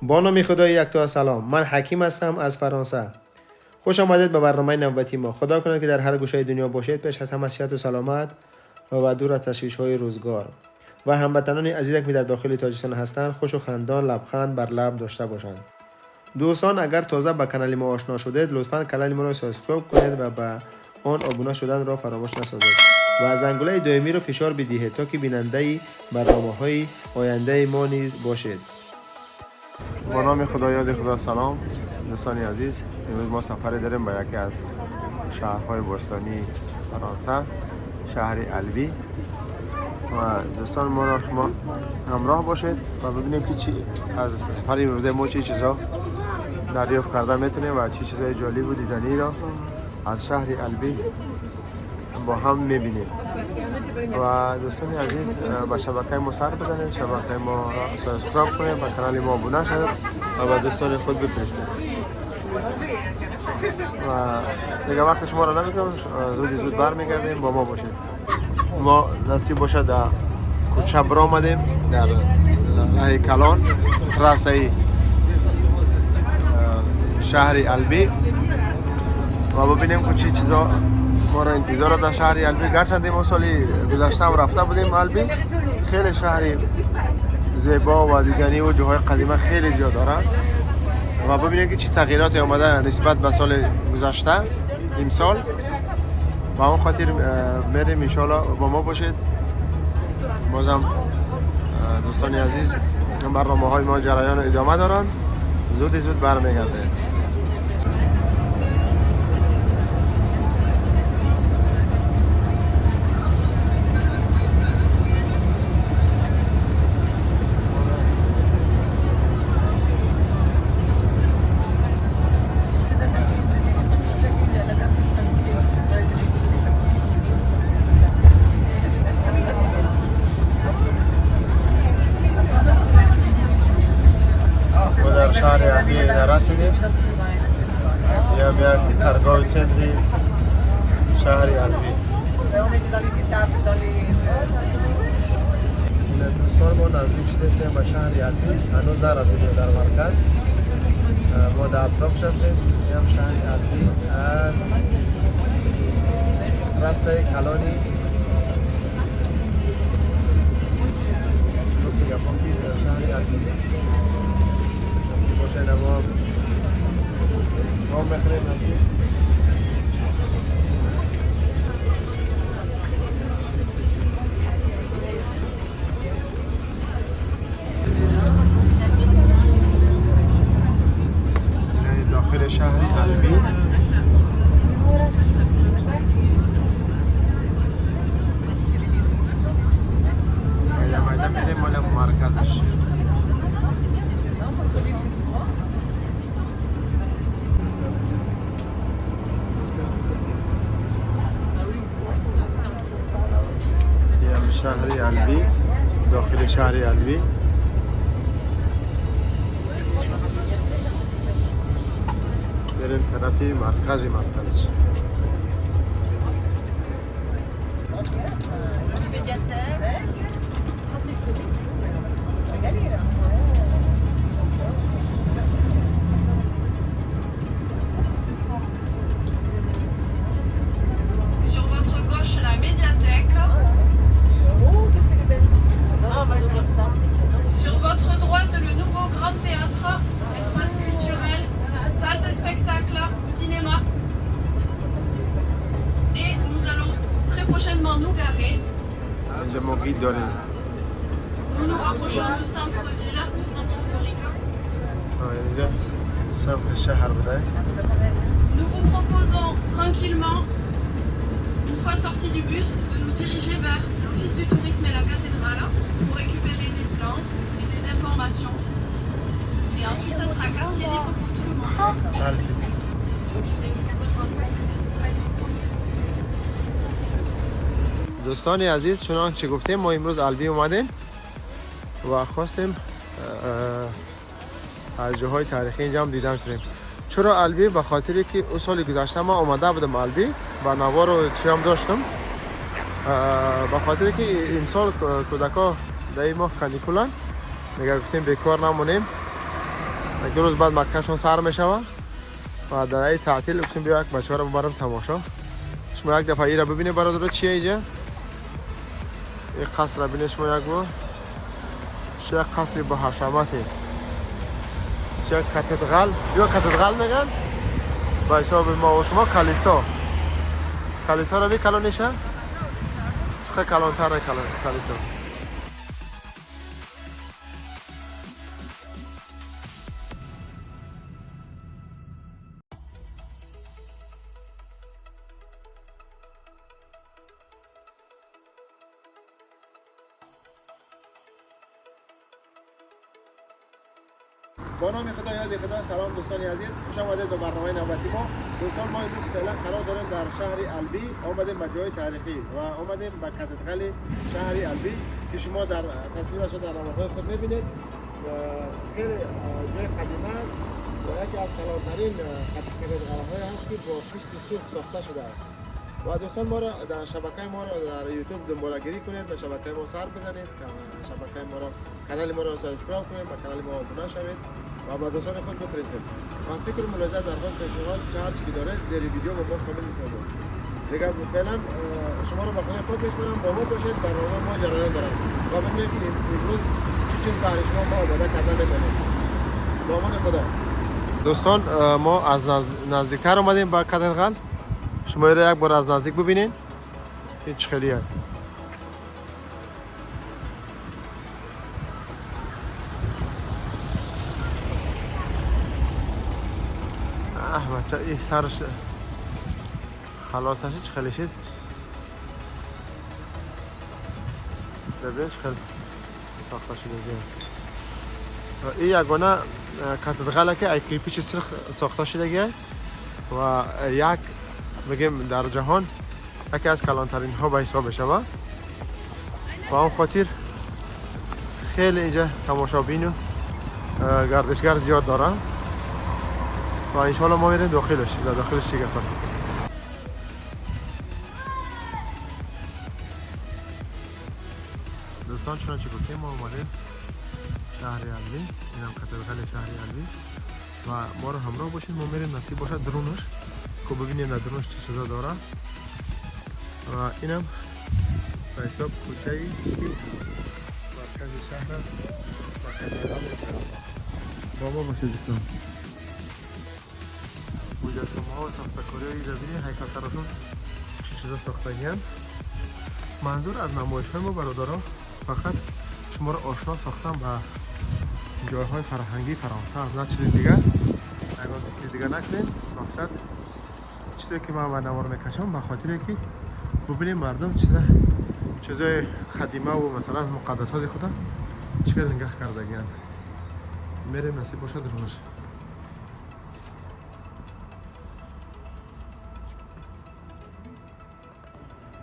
با نام خدای یکتا سلام. من حکیم هستم از فرانسه. خوش آمدید به برنامه نوبتی ما. خدا کنه که در هر گوشه دنیا باشید، پیش از همه صحت و سلامت و دور از تشویش های روزگار و هموطنان عزیز که در داخل تاجیکستان هستند، خوش و خندان، لبخند بر لب داشته باشند. دوستان، اگر تازه به کانال ما آشنا شدید، لطفا کانال ما را subscribe کنید و به آن آبونه شدن را فراموش نسازید و زنگوله دائمی را فشار بدهید تا که بیننده برنامه های آینده ما نیز باشید. با نام خدا، یاد خدا، سلام دوستان عزیز. امروز ما سفری داریم به یکی از شهرهای باستانی فرانسه، شهر البی، و دوستان ما را شما همراه باشید و ببینیم که چی از سفر امروزه ما چی چیزا دریافت کرده میتونیم و چی چیزای جالب و دیدنی را از شهر البی با هم میبینیم. و دوستان عزیز، به شبکه ما سر بزنید، شبکه ما را subscribe کنید، به کانال ما ابونه شوید و به دوستان خود بفرستید. و دیگه وقت شما را نمیکنم، زودی زود برمیگردیم، با ما باشید. ما نصیب باشه در کوچه برآمدیم، در راه کلان تراسه شهر البی و ببینیم که چی چیزا ما را انتظار در شهر البی. گرچند ما سالی گذشته هم رفته بودیم البی، خیلی شهر زیبا و دیدنی و جاهای قدیمه خیلی زیاد داره و ببینیم که چی تغییراتی آمده نسبت به سال گذشته امسال. با اون خاطر میریم، انشالله با ما باشید. بازم دوستان عزیز، برنامه های ما جریان ادامه دارن، زودی زود برمیگردیم. ما در شهر البی رسیدیم. یا یک درگاه center شهر البی. این دوستان، ما نزدیک شده به شهر البی، هنوز نرسیدیم در مرکز، ما در اطرافش هستیم. این هم شهر البی از رسه کلانی شهر البی. نصیب باشه ما ما بخریم نصیب. اینه داخل شهر البی. میده میده میریم مال مرکزش. این هم شهر البی، داخل شهر البی. بریم طرف مرکزی مرکزش. Médiathèque, centre historique. On va se régaler là. Sur votre gauche, la médiathèque. Oh, qu'est-ce qu'elle est belle. Ah, on va faire comme ça. Sur votre droite, le nouveau grand théâtre, espace culturel, salle de spectacle, cinéma. Et nous allons très prochainement nous garer. اینجا ما گید داریم. Nous nous rapprochons du centre-ville, du centre historique. اینجا سمت شهر بوده. Nous vous proposons tranquillement, une fois sortis du bus, de nous diriger vers l'office du tourisme et la cathédrale pour récupérer des plans et des informations. Et ensuite, ça sera quartier libre pour tout le monde. البی. دوستان عزیز، چنانچه گفتیم، ما امروز البی اومدیم و خواستیم از جاهای تاریخی اینجا هم دیدن کنیم. چرا البی؟ به خاطری که او سال گذشته ما آمده بودم البی و نوار و چی هم داشتم، به خاطر که امسال کودکا در این ماه canicule ن، میگه گفتیم بیکار نمونیم. یک روز بعد مکتبشون سر میشوه و در این تعطیل گفتیم بیا یک بچه ها رو ببرم تماشا. شما یک دفعه ای را ببینید برادر، چیه اینجا؟ این قصر را ببینید شما یک بار. چه قصری با حشمتی، چه کاتدرال، یا کاتدرال میگن با حساب ما و شما کلیسا. کلیسا رو بی کلانیشه چه کلانتر کلیسا. با نام خدا، یاد خدا. سلام دوستان عزیز، خوش آمدید به برنامه نوبتی ما. دوستان ما امروز فعلا قرار داریم در شهر البی. آمدیم به جای تاریخی و آمدیم به کاتدرال شهر البی که شما در تصویرش در نماهای خود میبینید. خیلی جای قدیمه است و یکی از کلانترین کاتدرال هست که با خشت سرخ ساخته شده است. و دوستان ما را در شبکه ما را در یوتیوب دنبالگیری کنید، به شبکه ما سر بزنید، شبکه ما را، کانال ما را subscribe کنید، به کانال ما آبونه شوید و با دوستان خود بفرستید. و فکر ملاحظه درخواست پیشنهاد چه هر چی که دارید زیر ویدیو با ما کامنت میسازید. دیگه فعلا شما رو به خدای خود میسپارم، با ما باشید. برنامه ما جریان دارم و ببینیم که امروز چه چیز برای شما ما آماده کرده میتونیم. با امان خدا. دوستان ما از نزدیکتر اومدیم به کاتدرال. شما را یک بار از نزدیک ببینین این چه خیلیه. بچه این سرش خلاص نشد چه خیلی شد. ببین چه خیلی ساخته شده. این یگانه کاتدراله که ای پیچ سرخ ساخته شده و یک بگیم در جهان یکی از کلانترین ها به حساب میشه. و اون خاطر خیلی اینجا تماشابین و گردشگر زیاد داره و انشالله ما میریم داخلش. در داخلش چی گفت؟ دوستان چنانچه گفتیم ما اومدیم شهر البی، اینم کاتدرال شهر البی و ما رو همراه باشید. ما میریم نصیب باشد درونش که ببینیم در درونش چه چیزا داره. و اینم به حساب کوچه مرکز شهر و کاتدرال با ما باشید. دوستان مجسمه ها و ساختکاری های ببینید، هیکل تراشون چه چیزا ساختگی. منظور از نمایش های ما برادران فقط شما رو آشنا ساختم به جایهای فرهنگی فرانسه، از نه چیز دیگه. اگر دیگه نکنید مقصد چیزی که من به نوار میکشم به خاطر که ببینیم مردم چیزای قدیمه و مثلا مقدسات خود چقدر نگاه کردگیان. میریم نصیب باشد درونش.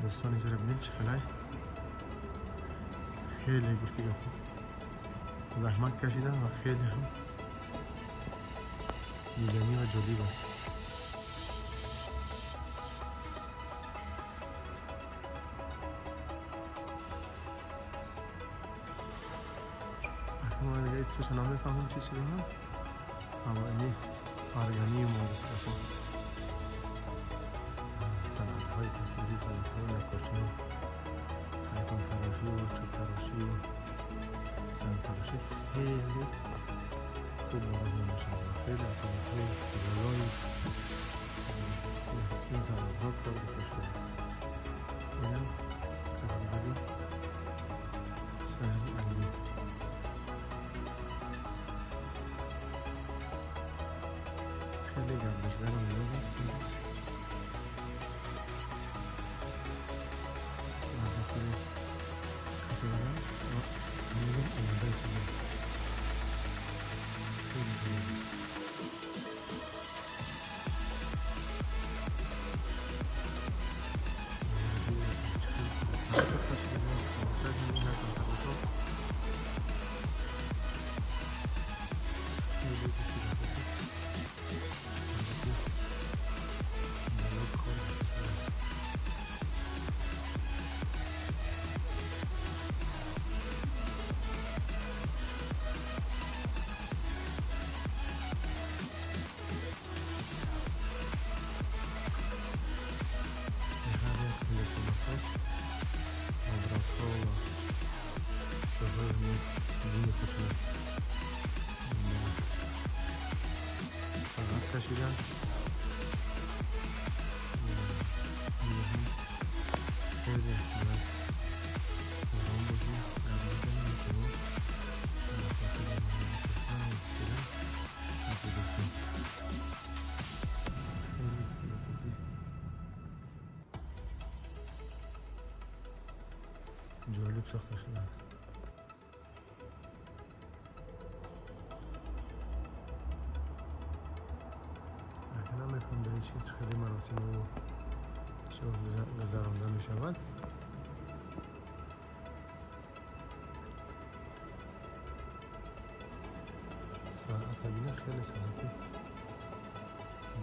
دوستان اینجا رو ببینیم چه خیلی خیلی گفتی گفت زحمت کشیدن و خیلی هم دیدنی و جالب است. ما دیگه هیچ چیزی نمی‌فهمم چی چیزی هم، اما اینی ارگانی ما گفته صنعت‌های تصویری، صنعت‌های نقاشی و هیکل تراشی و چوب تراشی و سنگ تراشی خیلی خوب وارد میشه. خیلی از صنعت‌های بالای این صنعت‌ها کار گفته شده. اینم کاتدرال شهر البی. خیلی گردشگر آمده است. Кашидан. Хеле бояд ором бошӣ, гап назанӣ, ничего. Ба хотири кашидан. Хеле зебогӣ, ҷолиб сохта шудааст. Лакин намефаҳмам, дар чиз хеле маросиму чӣ гузаронда мешавад. Санъата бина, хеле санъати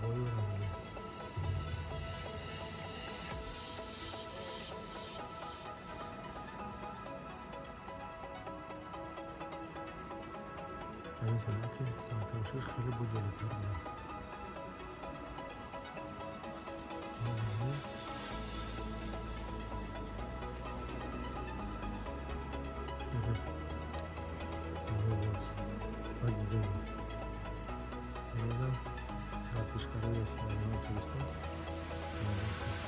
бою рангин. Дар ин санъати сангтарошиш хеле бо ҷолибтар буданд. Хеле зебост ва дидани. Имрӯзам гардишгарои сайёҳони туристон омадаастанд.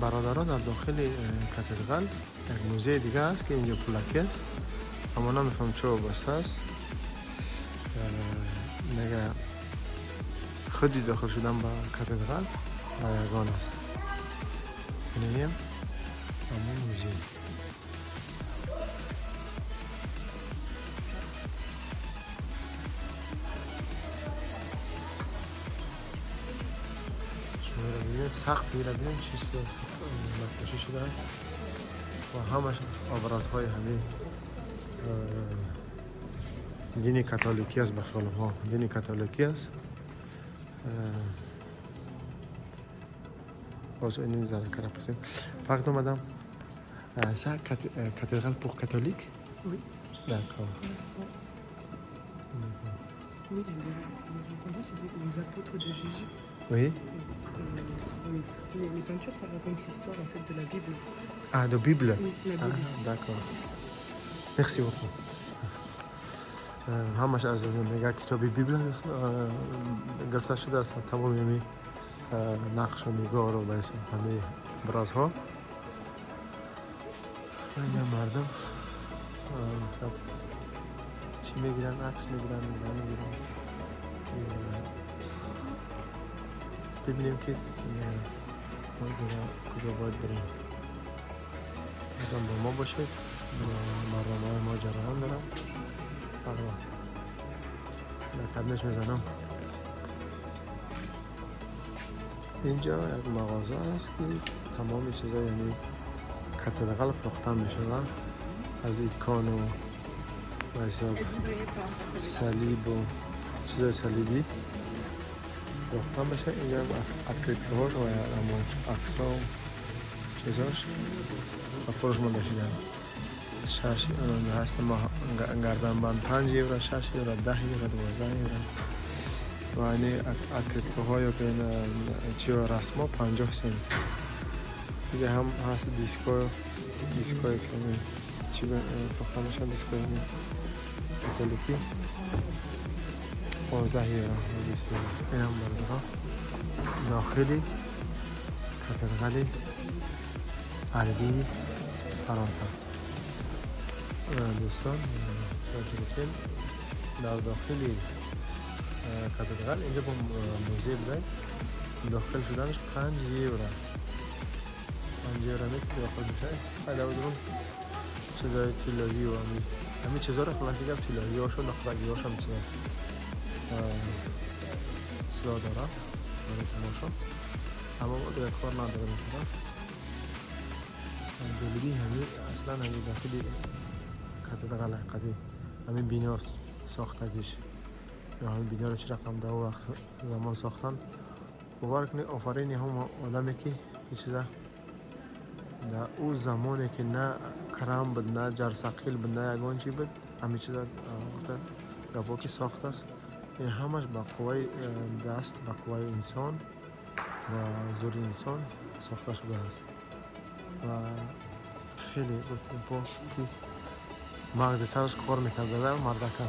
Бародарон, дар дохили катедрал як музеи дига аст, ки инҷо пулакӣ аст, аммо намефаҳмам, чо вобаста аст. Мега, худи дохил шудан ба катедрал ройгон аст. Инам ҳамон музей. Шумо бибинед, сақф ира бинед, чӣ наққошӣ шудааст ва ҳамаш образҳои ҳамин дини католикӣ аст. Ба хиёлам, ҳо, дини католикӣ аст. Боз ин занакара пурсем. Pardon, madame. Ça, cathédrale pour catholiques? Oui. D'accord. Oui, les c'est les apôtres de Jésus. Oui. Les peintures, ça raconte l'histoire en fait de la Bible. Ah, de Bible. Oui, la Ah, Bible. D'accord. Merci beaucoup. Merci. ҳамаш аз мега китоби Библ гирифта шудааст, тамоми ҳами нақшу нигору ба ҳисоб ҳамаи образҳо. Инҷа мардум мақсад чӣ мегиранд, акс мегиранд, намегиранд. Бибинем, ки мо дига куҷо бояд бирем. Бозам бо мо бошед, барномаҳои мо ҷараён дорад. Дар каднеш мезанам. Инҷо як мағоза аст, ки тамоми чизҳои яъни катедрал фурӯхта мешавад, аз икону ба ҳисоб салибу чизҳои салибӣ фурӯхта мешавад. Инҷо открыткаҳош ва ҳамон аксҳо, чизош ба фурӯш монда шудаанд. Шаш ҳаст гарданбанд, 5 евро, 6 евро, 10 евро, 12 евро ва ини открыткаҳо ё ки чиё, расмҳо 50 сент. Инҷа ҳам ҳаст диско, диское ки чӣ фурӯхта мешавад, дискои католикӣ 15 евро, 20 евро. Инам, бародарон, дохили катедрали Албини Фаронса. Дӯстон, чун ки гуфтем, дар дохили катедрал инҷо бо музей буда, дохил шуданаш 5 евро. 5 евро мети дохил мешавад. Хайда, чизои тиллоӣ ва ҳамин чизоро, хулоси гап, тиллоиҳошо, нуқрагиҳошо чизо чизо дорад барои тамошо, аммо мо дигар кор надорем. Ин тараф ҷолиби ҳамин аслан ҳамин дохили катедрала қади ҳамин бино сохтагиш ё ҳамин биноро чӣ рақам дар он вақт замон сохтан, бовар кунед, офарини ҳам одаме ки ин чиза дар ӯ замоне ки на кран буд, на ҷарсақил буд, на ягон чи буд, ҳамин чиза гуфта гапо ки сохтааст. Ин ҳамаш ба қувваи даст, ба қувваи инсон ва зӯри инсон сохта шудааст ва хеле гуфтем по ки мағзи сараш кор мекарда мардака.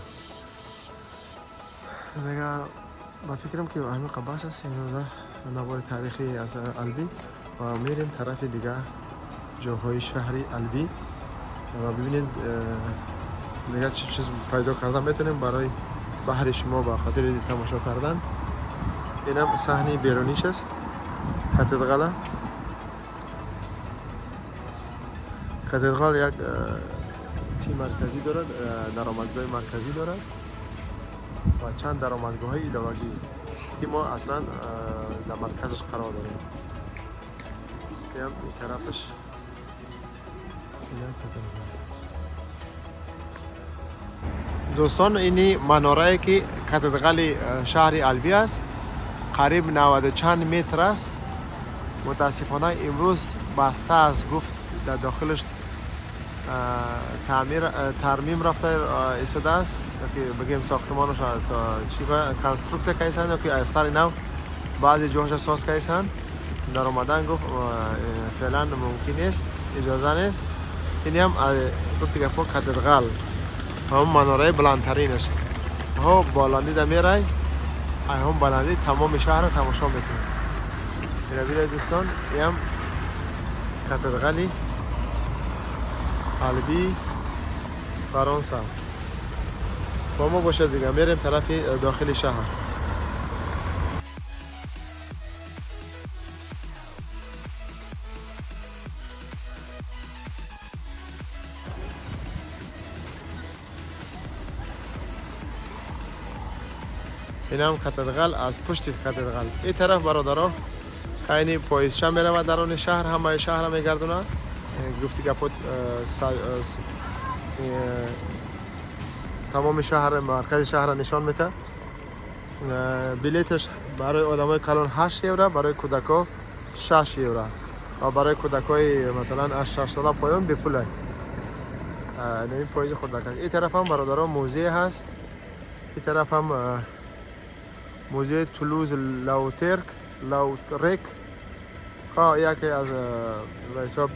Дига ба фикрам ки ҳамин бас аст имрӯза навори таърихӣ аз Алби ва мерем тарафи дигар ҷоҳои шаҳри Алби ва бибинед, дигар чӣ чиз пайдо кардан метавонем барои баҳри шумо ба хотири тамошо кардан. Инам саҳни беруниш аст катедрала. Катедрал як ти марказӣ дорад, даромадгоҳи марказӣ дорад ва чанд даромадгоҳҳои иловагӣ ки мо аслан дар марказаш қарор дорем. Инам ин тарафаш, инам катедрал. Дӯстон, ини манорае ки катедрали шаҳри Алби аст, қариб наваду чанд метр аст. Мутаассифона, имрӯз баста аст. Гуфт, дар дохилаш таъмир, тармим рафта истодааст ёки бигем сохтмонаш чӣ конструксия кардисанд ёки аз сари нав баъзе ҷоҳоша соз кардисанд. Даромадан, гуфт, феълан мумкин нест, иҷоза нест. Инам гуфти гапҳо катедрал ҳамон манораи баландтаринаш ҳо баландида мерай, ҳамон баландӣ тамоми шаҳрро тамошо мекунӣ. Ина бинед, дӯстон, инам катедрали Алби, Фаронса. Бо мо бошед, дига мерем тарафи дохили шаҳр. Инам катедрал, аз пушти катедрал ин тараф, бародаро, айни поездча меравад дарони шаҳр, ҳамаи шаҳрро мегардонад. Гуфти гапҳо, тамоми шаҳр, маркази шаҳрро нишон медиҳад. Билеташ барои одамои калон 8 евро, барои кӯдакҳо 6 евро ва барои кӯдакҳои масалан аз 6 сола поён бепула. Ин поезди хурдакак. Ин тараф ҳам, бародарон, музей ҳаст. Ин тараф ҳам музеи Тулуз Лаутерк Лаутрек, яке аз ба ҳисоб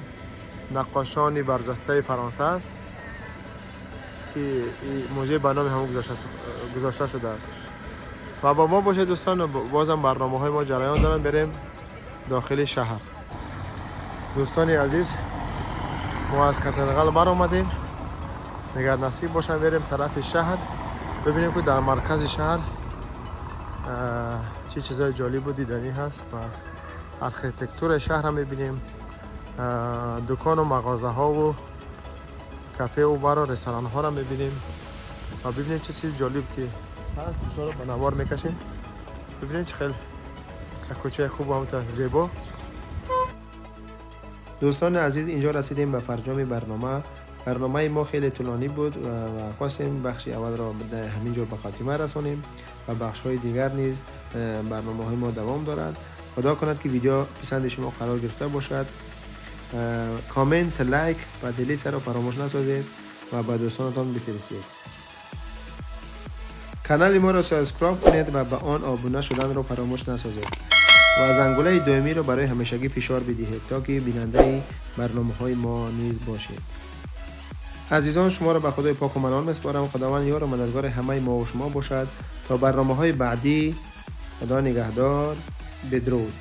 наққошони барҷастаи Фаронса аст ки музей ба номи ҳамон гузошта шудааст. Ва бо мо бошед, дӯстон, бозам барномаҳои мо ҷараён доранд. Берем дохили шаҳр. Дӯстони азиз, мо аз катедрал баромадем. Дигар насиб бошам, берем тарафи шаҳр, бибинем ки дар маркази шаҳр чӣ чизҳои ҷолибу диданӣ ҳаст ва архитектураи шаҳрро мебинем, дукону мағозаҳову кафеу бару ресторанҳоро мебинем ва бибинем чӣ чизи ҷолиб ки ҳаст, шуморо ба навор мекашем. Бибинед, чӣ хел кӯчаи хубу ҳамта зебо. Дӯстони азиз, инҷо расидем ба фарҷоми барнома. Барномаи мо хеле тӯлонӣ буд ва хостем бахши аввалро дар ҳамин ҷо ба хотима расонем ва бахшҳои дигар низ барномаҳои мо давом дорад. Худо кунад ки видео писанди шумо қарор гирифта бошад. Коммент, лайк ва делиться ро фаромӯш насозед ва ба дӯстонатон бифиристед. Канали моро subscribe кунед ва ба он обуна шуданро фаромӯш насозед ва зангулаи доимиро барои ҳамешагӣ фишор бидиҳед, то ки бинандаи барномаҳои мо низ бошед. Азизон, шуморо ба Худои поку манон месупорам. Худованд ёру мададгори ҳамаи мову шумо бошад. То барномаҳои баъдӣ, Худо нигаҳдор, бедруд.